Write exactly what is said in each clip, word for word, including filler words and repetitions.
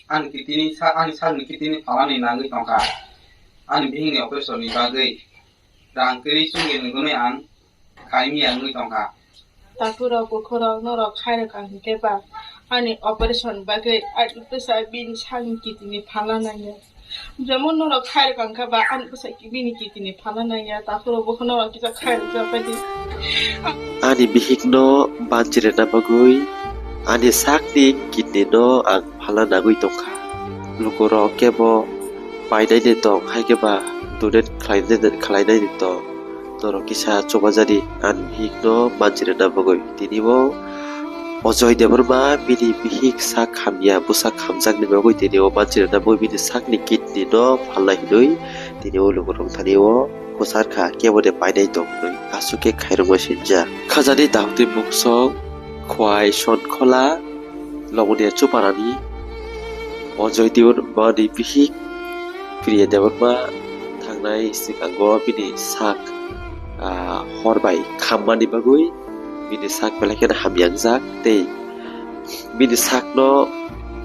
Ani kitini sa-, ani sakni kitini phalani nangwi tongkha. Ani bihikni operation ni bagwi rang kwrwi chumui nugwi ang khaimya wngwi tongkha. Takhurok bukhurok norok khairokha hinkhe ba ani operation bagwi ani bwsa bini sakni kitini phalna nangya. Jemon norok khairokha hinkhe ba ani bwsa bini kitini phalna nangya. Takhurok bukhurok norok kisa khairokjak bai di. Ani bihikno banchirina bagwi ani sakni kidney no ang phalna nangwi tongkha. Lukurok kebo painaini tong, hai khe ba donate khlainai, khlainaini tong. Norok kisa chubajadi ani bihikno banchirina bagwi. Tini bo Ajoy Debbarma bini bihik sak hamya, bwsak hamjakni bagwi tini o banchirina bagwi bini sakni kidney no phalna hinwi tini o lukurok thani o kwchar kha, kebo de painai tong hinwi aswk khe khairokma sinjak. Khajani daktwi mungsong Khwai Sonkhola Longmoniya Chuparani Ajoy Debbarma ni bihik Priya Debbarma thangnai swkango bini sak, ah, hor bai khammani bagwi bini sak belai kheno hamya wngjak tei bini sakno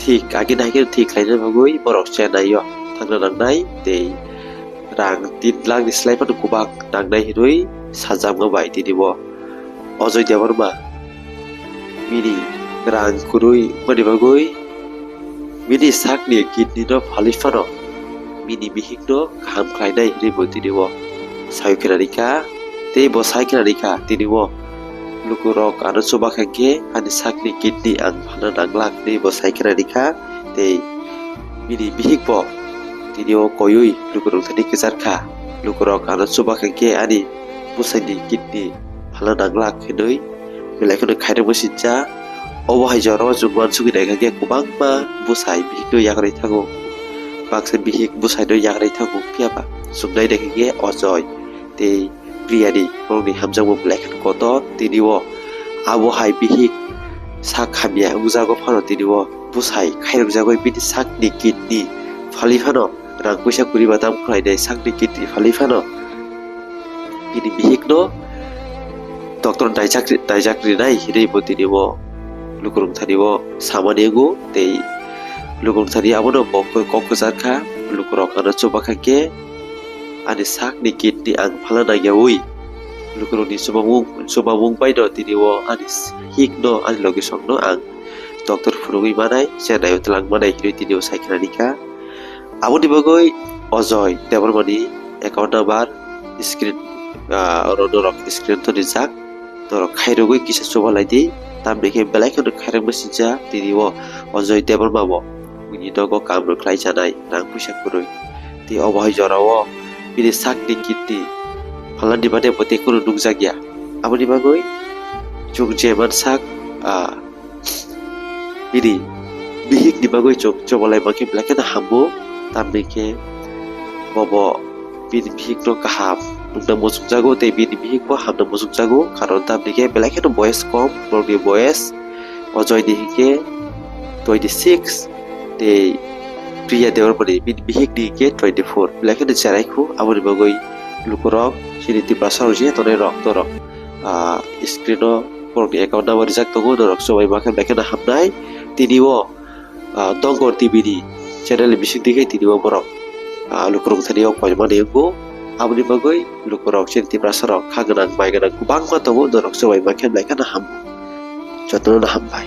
thik agini hai kheno thik khlaina bagwi borok Chennai o thangna nangnai tei rang tin lakh ni slai phano kwbang nangnai hinwi sajakma bai tini bo Ajoy Debbarma bini rang kwrwi wngmani bagwi bini sakni kidney no phalwi phano bini bihikno kaham khlainai hinwi bo tini bo sai khwnarikha tei bo sai khwnarikha tini bo lukurok ano chuba kha hinkhe ani sakni kidney ang phalna nanglak hinwi bo sai khwnarikha tei bini bihik bo tini o koiwi lukurok thani kwchar kha. Lukurok ano chuba kha hinkhe ani bwsaini kidney phalna nanglak hinwi belai kheno khairokma sincha. Obo hai jorao chwng uansugwi naikha khe kwbangma bwsai bihikno yakarwi thango, baksa bihik bwsaino yakarwi thango, phiya ba chwng nai naikha khe Ajoy tei Priyani borokni hamjakmung belai kheno kotor. Tini o abo hai bihik sak hamya wngjago phano tini o bwsai khairokjagwi bini sakni kidney phalwi phano rang puisa kwrwi ba dam khlainai sakni kidney phalwi phano bini bihikno doctor naijak, naijak rinai hinwi bo tini bo lukurok thani bo samani wngo tei lukurok thani abono bo kok kwchar kha. Lukurok ano chuba kha khe ani sakni kidney ang phalna nangyawi lukurokni chubamung, chubamung baino tini bo ani hikno ani logisongno ang doctor phunugwi manai, Chennai o twlang manai hinwi tini bo sai khwnarikha. Aboni bagwi Ajoy Debbarmani account number screen, ah, oro norok screen to rijak, norok khairogwi kisa chubalai di, tamni khe belai kheno khairokma sincha tini o Ajoy Debbarma bo bini nogo kaam rok khlai chanai rang puisa kwrwi. Tei obo hai jora o bini sakni kidney phalnani bade bo tei kheno nukjakya. Aboni bagwi chwng je mansak, ah, bini bihikni bagwi chwng chubalai mankhe belai kheno hambo, tamni khe bobo bini bihikno kaham nukna muchungjago tei bini bihikbo hamna muchungjago, karon tamni khe belai kheno boyes kom, borokni boyes Ajoyni hinkhe twenty six tei Priya Debbarmani bini bihikni hinkhe twenty four, belai kheno cherai khu. Aboni bagwi lukurok chini Tiprasa rok je tongnai rok norok, ah, screen o borokni account number rijak tongo, norok chubai mankhe belai kheno hamnai. Tini o, ah, Dongor T V ni channel ni bising twi khe tini o borok, ah, lukurok thani o koimani wngo. Aboni bagwi lukurok chini Tiprasa rok kha gwnang, mai gwnang kwbangma tongo, norok chubai mankhe belai kheno hambo. Jotono no hambai.